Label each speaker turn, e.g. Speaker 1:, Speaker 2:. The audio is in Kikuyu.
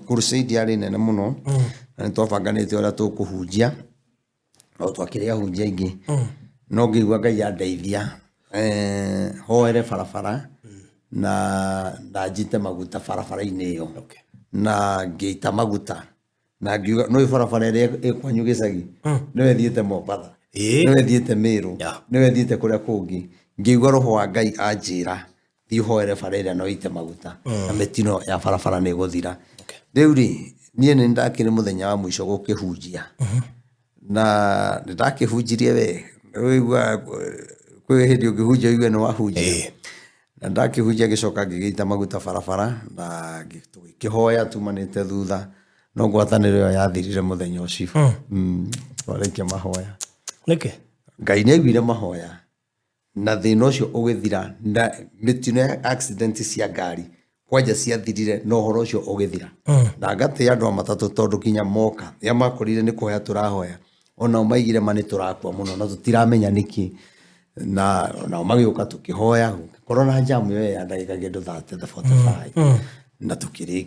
Speaker 1: Crusade yarĩ nene mũno na nĩ twabanganĩte ũrĩa tũkũhunjia, no twakĩrĩ ahunjia aingĩ, no ngĩigua Ngai andeithia hoere barabara na njite maguta barabara-inĩ ĩyo. Na ngĩita maguta na ngiuga no barabara ĩrĩa ĩ kwanyu gĩcagi nĩyo ĩthiĩte Mombatha, nĩyo ĩthiĩte Meru, nĩyo ĩthiĩte kũrĩa kũngĩ. Ngĩigua roho wa Ngai anjĩra thiĩ ũhoere bara ĩrĩa na ũite maguta na mĩtino ya barabara nĩ ĩgũthira. Rĩu rĩ, niĩ nĩ ndakĩrĩ mũthenya wa mũico gũkĩhunjia na nĩ ndakĩhunjirie we ũigua kwĩ hĩndĩ ũngĩhunjia ũigue nĩ wahunjia. Na ndakĩhunjia ngĩcoka ngĩgĩita maguta barabara na tũgĩkĩhoya tumanĩte thutha, no ngwatanĩro ĩyo yathirire mũthenya ũcio. Twarĩkia mahoya.
Speaker 2: Nĩkĩ?
Speaker 1: Ngai nĩ aiguire mahoya na thĩna ũcio ũgĩthira, na mĩtino ya accident cia ngari kwanja ciathirire na ũhoro ũcio ũgĩthira. Na ngatĩĩa andũ a matatũ tondũ kinya moka rĩrĩa makorire nĩ kũhoya tũrahoya, onao maigire ma nĩ tũrakua mũno na tũtiramenya nĩkĩ, na nao magĩũka tũkĩhoya, gũgĩkorwo na jamu ĩyo ya ndagĩka kĩndũ 30 45 na tũkĩrĩkia.